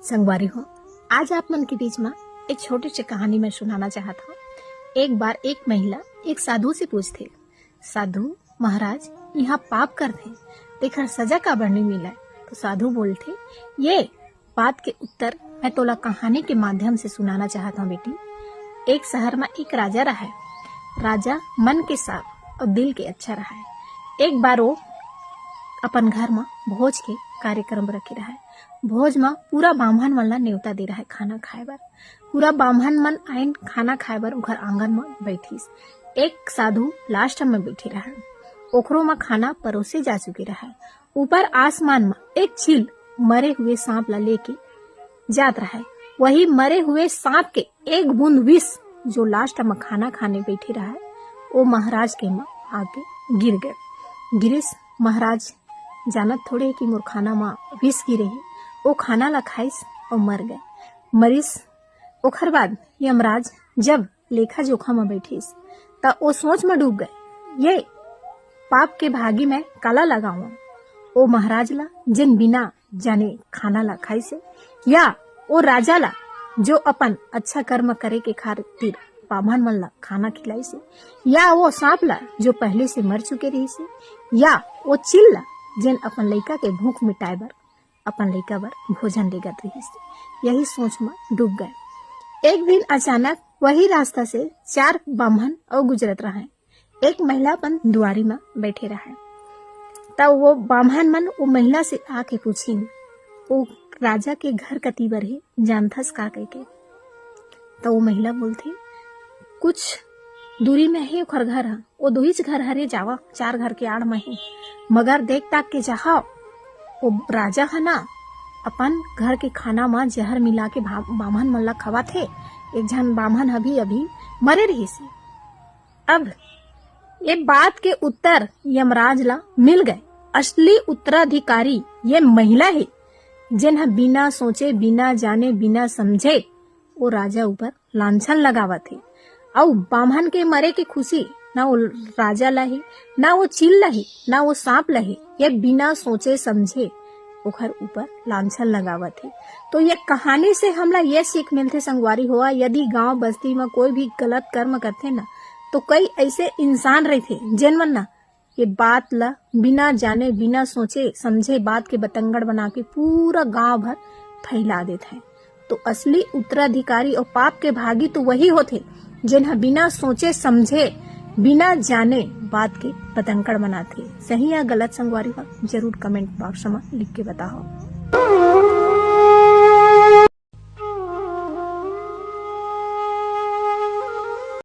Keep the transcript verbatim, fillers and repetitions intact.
संगवारी हो, आज आप मन के बीच में एक छोटे से कहानी मैं सुनाना चाहत हूँ। एक बार एक महिला एक साधु से पूछथे, "साधु महाराज, यहाँ पाप करथे, तेखर सजा काबर नहीं मिले?" तो साधु बोलथे, "ये बात के उत्तर मैं तोला कहानी के माध्यम से सुनाना चाहत हूँ बेटी। एक शहर में एक राजा रहा है। राजा मन के साफ और दिल के अच्छा रहा है। एक बार वो अपन घर में भोज के कार्यक्रम रखे रहा है। भोज में पूरा बाम्हन मन ला नेवता दे रहा है खाना खाए बर। पूरा बाम्हन मन आइन खाना खाए बर ओखर आंगन में बैठिस। एक साधु लास्ट में बैठे रहा, ओखरो में खाना परोसे जा चुके रहा। ऊपर आसमान में एक चील मरे हुए सांप ला लेके जात रहा। वही मरे हुए सांप के एक बूंद विष जो लास्ट में खाना खाने बैठे रहा, वो महाराज के में आके गिर गए। गिरिस महाराज जानत थोड़े कि मोर खाना में विष गिरे है। वो खाना ला खाइस और मर गए। मरिस। ओखर बाद यमराज जब लेखा जोखा में बैठिस, त वो सोच में डूब गए, "ये पाप के भागी मैं काला लगाऊं?" वो महाराज ला, जेन बिना जाने खाना ला खाइसे, या वो राजा ला, जो अपन अच्छा कर्म करे के खातिर बाम्हन मन ला खाना खिलाइसे, या वो सांप ला, जो पहले से मर चुके रहिसे, या वो चील ला, जेन अपन लइका के भूख मिटाए बर अपन लइका बर भोजन लेगत रहिसे। यही सोच में डूब गए। एक दिन अचानक वही रास्ता से चार बाम्हन और गुजरत रहे। एक महिला अपन दुआरी में बैठे रहे, त वो बाम्हन मन वो महिला से आके पूछिन, "वो राजा के घर कती बर हे, जानथस का?" कहिके। त वो महिला बोलथे, "कुछ दूरी में हे ओखर घर ह, वो दुहीच घर हरे जावा, चार घर के आड़ में हे, मगर देख ताक के जाहा, वो राजा ह ना अपन घर के खाना में जहर मिला के भा-, बाम्हन मन ला खवाथे। एक झन बाम्हन अभी अभी मरे रहिसे।" अब ये बात के उत्तर यमराज ला मिल गए। असली उत्तराधिकारी ये महिला हे, जेन ह बिना सोचे, बिना जाने, बिना समझे वो राजा ऊपर लांछन लगावत हे। अउ बाम्हन के मरे के खुशी ना वो राजा ला हे, ना वो चील ला हे, ना वो सांप ला हे। ये बिना सोचे समझे ओखर ऊपर लांछन लगावत हे। तो ये कहानी से हमला ये सीख मिलथे संगवारी हो, यदि गांव बस्ती में कोई भी गलत कर्म करथे ना, तो कई ऐसे इंसान रहिथे, जेन मन ना ये बात ला बिना जाने, बिना सोचे समझे बात के बतंगड़ बना के पूरा गांव भर फैला देथे। तो असली उत्तराधिकारी और पाप के भागी तो वही होथे, जेन ह बिना सोचे समझे, बिना जाने बात के बतंगड़ बनाथे। सही या गलत संगवारी हो, जरूर कमेंट बॉक्स में लिख के बताओ।